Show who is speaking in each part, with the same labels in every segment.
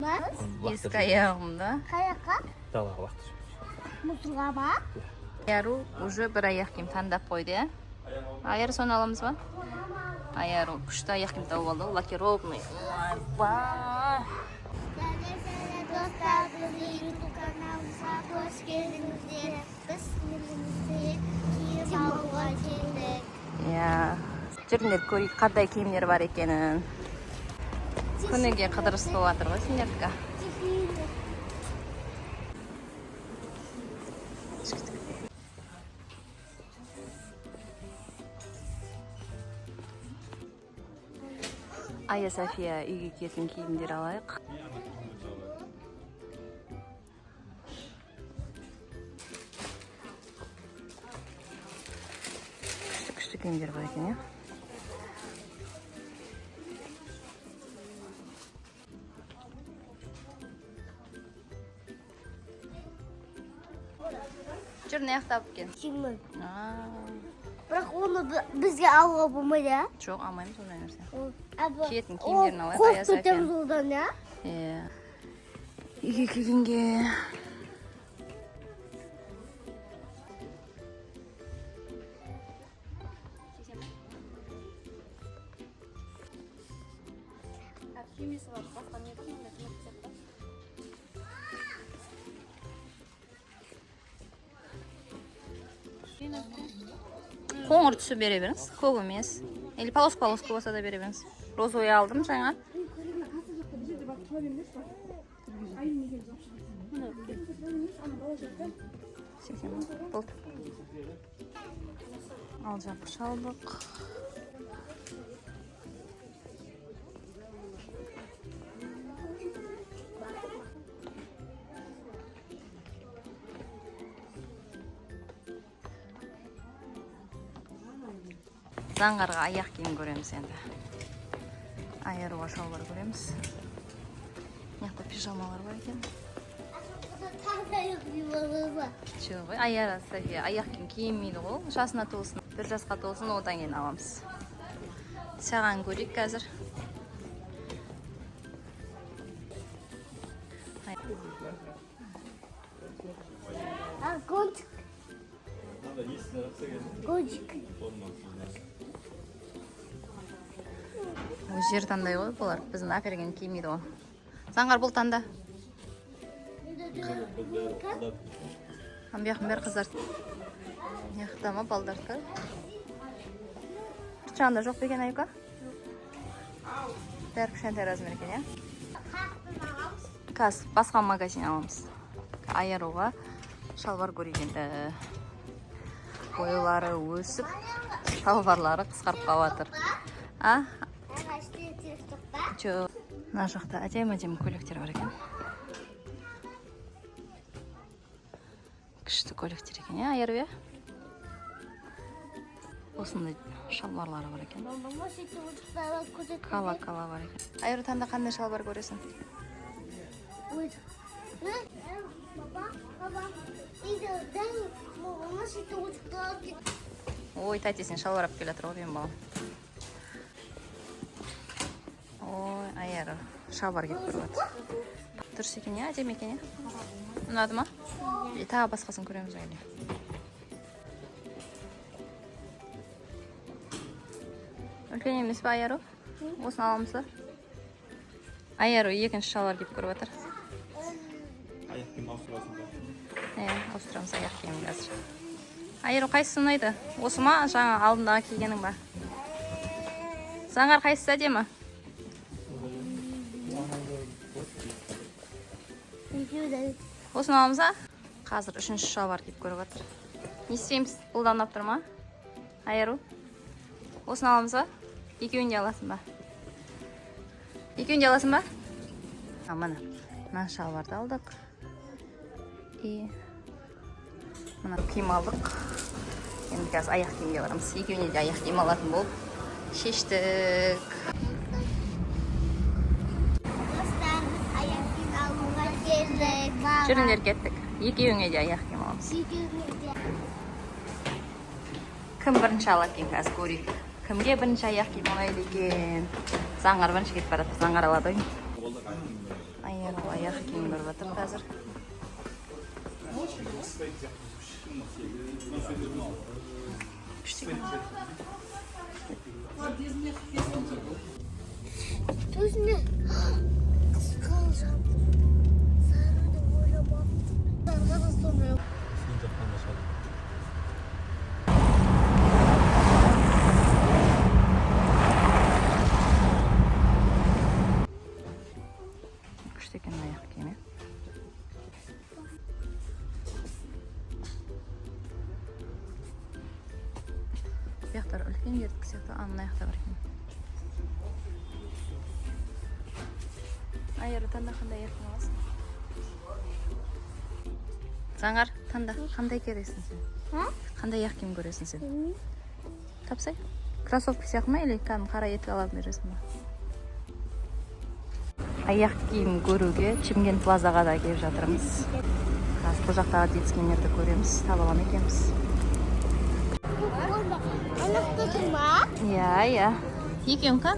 Speaker 1: Ескі аяғымда.
Speaker 2: Қаяққа?
Speaker 3: Далаға лақтырып.
Speaker 2: Мұсылға ма?
Speaker 1: Аяру уже бір аяқ киім таңдап қойды, иә? Аяру, соны аламыз ба? Аяру күшті аяқ киім тауып алды ғой, лакированный. Ойбай!
Speaker 2: Сәлем, сәлем, достар, біздің YouTube каналымызға қош келдіңіздер. Біз сіңлімізге киім алуға келдік.
Speaker 1: Иә, жүріңдер, көрейік қандай киімдер бар екенін. Күніге қыдырыс болып жатыр ғой сендердікі. Ая София үйге киетін киімдер алайық. Күшті күшті киімдер бар екен, иә. Жүр, мына жақта алып кел.
Speaker 2: Киімі.
Speaker 1: А,
Speaker 2: Бірақ оны бізге алуға болмайды, иә?
Speaker 1: Жоқ, алмаймыз ондай нәрсе.
Speaker 2: Ол-
Speaker 1: Киетін киімдерін алайық,
Speaker 2: Ол
Speaker 1: Ая
Speaker 2: қорқып
Speaker 1: София.
Speaker 2: кетеміз одан, иә?
Speaker 1: Иә. Үйге келгенге қоңыр түсі бере беріңіз, көк емес, или полоска полоска болса да бере беріңіз. Розовый алдым жаңа. 80 мың болды. Алжапқыш алдық. Заңғарға аяқ киім көреміз енді. Айыруға шалбар көреміз. Мына жақта пижамалар бар екен.
Speaker 2: Тағы да аяқ киім алуға.
Speaker 1: Жоқ, ой, Аяра София аяқ киім киінмейді ғой. Жасына толсын, бір жасқа толсын, одан кейін аламыз. Саған көрейік қазір.
Speaker 2: А, гончик. Гончик.
Speaker 1: Өздері таңдай ғой бұлар. Біздің әперген кимейді ғой. Заңғар, бұл таңда. Ана бұяқтың бәрі қыздар. Мына жақта ма балдардікі? Бір жағында жоқ па екен, Аюка? Бәрі кішкентай размер екен, иә? Қазір басқа магазин аламыз. Аяруға шалбар көрейік енді. Бойлары өсіп, шалбарлары қысқарып қалып жатыр. А? Жоқ. Мына жақта әдемі әдемі көйлектер бар екен. Күшті көйлектер екен, иә, Айару, иә? Осындай шалбарлары бар екен. Кала кала бар екен. Айару, таңда қандай шалбар көресің?
Speaker 2: Ой.
Speaker 1: Ой, тәтесінен шалбар алып келе жатыр ғой менің балам. Ой, Айару шалбар киіп көріп жатыр. Дұрыс екен, иә, әдемі екен, иә? Ұнады ма? И тағы басқасын көреміз әлі. Үлкен емес пе, Айару? Осыны аламыз ба? Айару екінші шалбар киіп көріп жатыр.
Speaker 3: Аяқ киім ауыстырасың ба?
Speaker 1: Иә, ауыстырамыз аяқ киім қазір. Айару, қайсысы ұнайды? Осы ма, жаңа алдындағы кигенің ба? Заңғар, қайсысы әдемі? Осыны аламыз ба? Қазір үшінші шалбар киіп көріп жатыр. Не істейміз? Бұл да ұнап тұр ма? Айару? Осыны аламыз ба? Екеуін де аласың ба? Екеуін де аласың ба? А, міне. Мына шалбарды алдық. И мына киім алдық. Енді қазір аяқ киімге барамыз. Екеуіне де аяқ киім алатын болып шештік.
Speaker 2: Достар, біз аяқ киім алуға келдік.
Speaker 1: Жүріңдер, кеттік. Екеуіңе де аяқ киім аламыз.
Speaker 2: Екеуіңе де.
Speaker 1: Кім бірінші алады екен, қазір көрейік. Кімге бірінші аяқ киім ұнайды екен? Заңғар бірінші кетіп барады. Заңғар алады ғой. Айару. Аяқ киім көріп жатыр қазір. Күшті екен.
Speaker 2: Төсіне қысқа жапты. Сарыны ойлап алыпты. Сарыға да сондай.
Speaker 3: Сен жақтан да шығады.
Speaker 1: Күшті екен аяқ киім, иә. Бұл жақтар үлкен ердік сияқты, а мына жақта бар екен. Айыры, таңда қандай аяқ киім аласың? Заңғар, таңда қандай кересің сен?
Speaker 2: А?
Speaker 1: Қандай аяқ киім көресің сен? Тапсай. Кроссовка сияқты ма или кәдімгі қара етік ала бересің ба? Аяқ киім көруге Чимкент Плазаға да келіп жатырмыз. Қазір бұл жақтағы детский мирді көреміз, таба ала ма екенбіз.
Speaker 2: Анақта тұр ма?
Speaker 1: Иә, иә. Екеуің кән?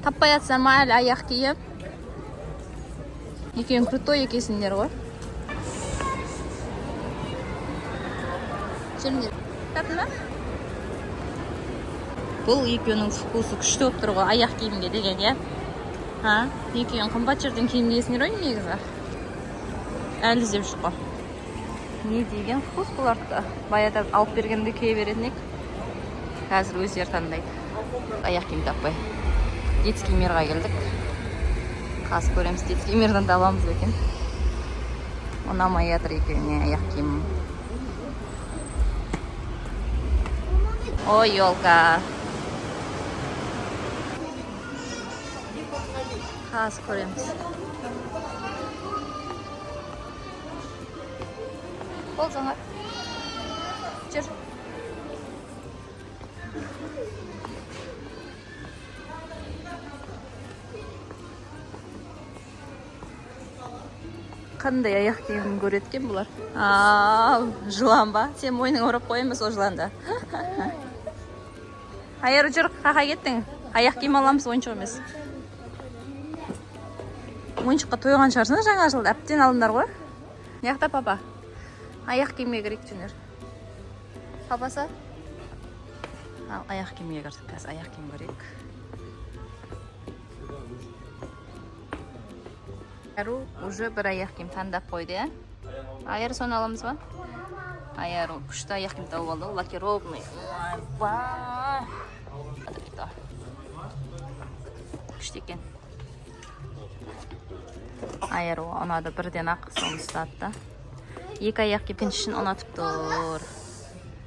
Speaker 1: Таппай жатсыздар ма әлі аяқ киім? Екеуің крутой екенсіңдер ғой. Жүріңдер. Таптың ба? Бұл екеуінің вкусы күшті болып тұр ғой аяқ киімге деген, иә? А, екеуің қымбат жерден киім киесіңдер ғой негізі. Әлі іздеп жүр ғой. Не деген вкус бұларды. Баяғыда алып бергенде кие беретін едік. Қазір өздері таңдайды. Аяқ киім таппай. Детский мирға келдік. Қазір көреміз, детский мирдан табамыз ба екен. Ұнамай жатыр екеуіне аяқ киім. Ой, елка. Қазір көреміз. Бол, Заңғар. Жүр. Қандай аяқ киім көреді екен бұлар? А, жылан ба? Сен мойныңа орап қояйын ба сол жыланды? Айыру, жүр, қақа кеттің? Аяқ киім аламыз, ойыншық емес. Ойыншыққа тойған шығарсың жаңа жылда, әбден алдыңдар ғой. Мына жақта папа. Аяқ киімге кірейік, жүріңдер. Папасы? Ал аяқ киімге кірдік, қазір аяқ киім көрейік. Айру уже бір аяқ киім таңдап қойды, иә? Айру, соны аламыз ба? Айру күшті аяқ киім тауып алды, лакированный. Ойбай. Күшті екен. Айру ұнады бірден ақ, соны ұстады да. Екі аяқ киім екіншісін ұнатып тұр.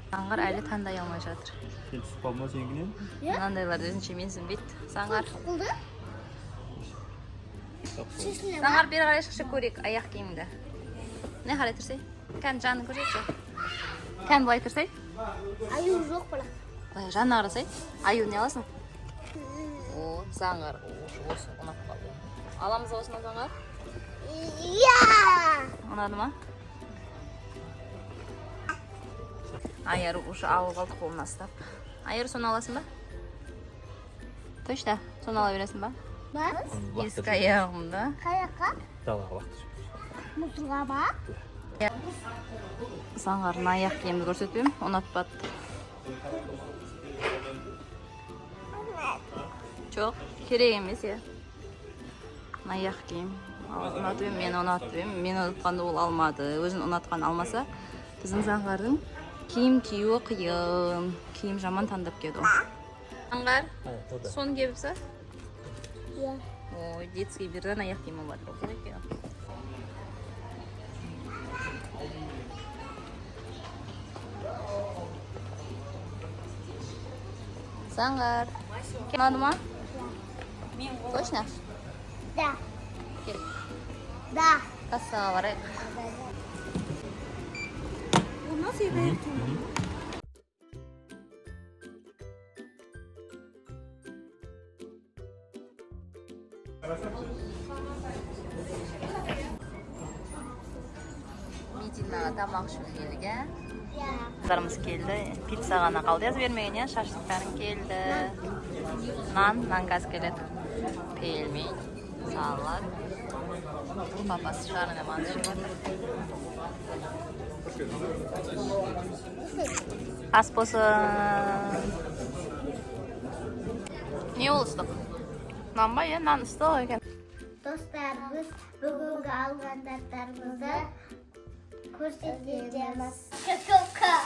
Speaker 1: Заңғар әлі таңдай алмай жатыр.
Speaker 3: Сен түсіп қалдың ба сенікінен?
Speaker 1: Мынандайларды өзінше менсінбейді. Заңғар.
Speaker 2: Болды? Шешіле ма?
Speaker 1: Заңғар, бері қарай шықшы, көрейік аяқ киімді. Мына қарай тұрсай. Кән, жанын көрсетші. Кән, былай тұрсай.
Speaker 2: Аю жоқ бірақ.
Speaker 1: Былай жанына қарасай. Аю не аласың? О, Заңғар, осы ұнап қалды. Аламыз осыны, Заңғар?
Speaker 2: Иә!
Speaker 1: Ұнады ма? Айару уже алып алды қолына ұстап. Айару, соны аласың ба? Точно? Соны ала бересің ба?
Speaker 2: Ба?
Speaker 1: Ескі аяғымда.
Speaker 2: Қай жаққа?
Speaker 3: Далаға лақтырып.
Speaker 2: Мұсырға ма?
Speaker 1: Заңғардың аяқ киімді көрсетпеймін, ұнатпады. Жоқ, керек емес, иә. Аяқ киім. Ұнатып едім, мен ұнатып едім. Мен ұнатқанды ол алмады. Өзін ұнатқан алмаса, біздің Заңғардың киім киюі қиын. Киім жаман таңдап киеді ол. Заңғар, соны киіпсі?
Speaker 2: Иә.
Speaker 1: Ой, детский мирдан аяқ киім алып жатыр. Осылай екен. Заңғар, ұнады ма? Точно?
Speaker 2: Да.
Speaker 1: Кел.
Speaker 2: Да.
Speaker 1: Кассаға барайық.
Speaker 2: У нас и
Speaker 1: Мединаға тамақ ішуге келдік, ә?
Speaker 2: Иә.
Speaker 1: Қыздарымыз келді. Пицца ғана қалды, жазып бермеген, иә? Шашлықтарың келді. Нан, нан қазір келеді. Пельмень, салат. Папасы жарына манты жеп жатыр. Ас болсын. Не ол, ыстық нан ба? Иә, нан ыстық екен.
Speaker 2: Достар, біз бүгінгі алған заттарымызды көрсетеміз. Какао.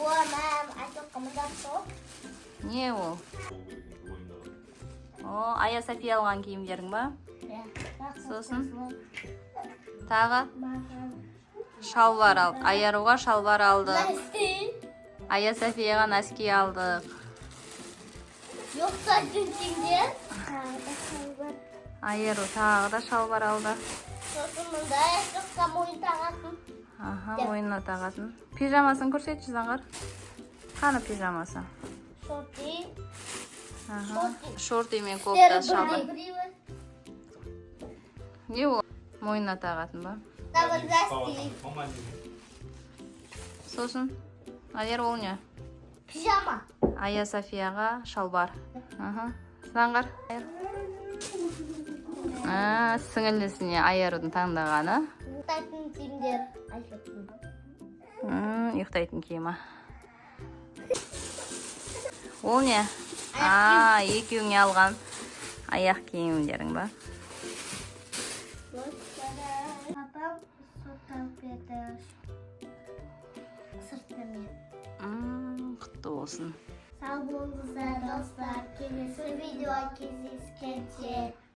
Speaker 2: О, мам, айтып қымылдап сол.
Speaker 1: Не ол? О, Ая София алған киімдерің ба? Сосын? Тағы шалбар алдық. Аяруға шалбар алдық.
Speaker 2: Носки.
Speaker 1: Ая Софияға носки алдық.
Speaker 2: Yoksa дүнтеңдер.
Speaker 1: Айару тағы да шалбар алды.
Speaker 2: Сосын мындай аяққа мойын тағатын.
Speaker 1: Аха, мойнына тағатын. Пижамасын көрсетші, Заңғар. Қаны пижамасы?
Speaker 2: Шорты.
Speaker 1: Аха. Шорты мен кофта, шалбар.
Speaker 2: Біреуі.
Speaker 1: Не ол? Мойнына тағатын ба?
Speaker 2: Тағы носки.
Speaker 1: Сосын Аяр, ол не?
Speaker 2: Пижама.
Speaker 1: Ая Софияға шалбар. Аха. Заңғар. А, сіңілісіне Аярудың таңдағаны.
Speaker 2: Ұйықтайтын киімдер. Айшықтың.
Speaker 1: Ұйықтайтын киімі. Ол не? А, екеуіңе алған аяқ киімдерің ба?
Speaker 2: Папам сот алып берді. Сыртымен.
Speaker 1: Құтты болсын.
Speaker 2: Сау болыңыздар, достар. Келесі видеоға кездескенше.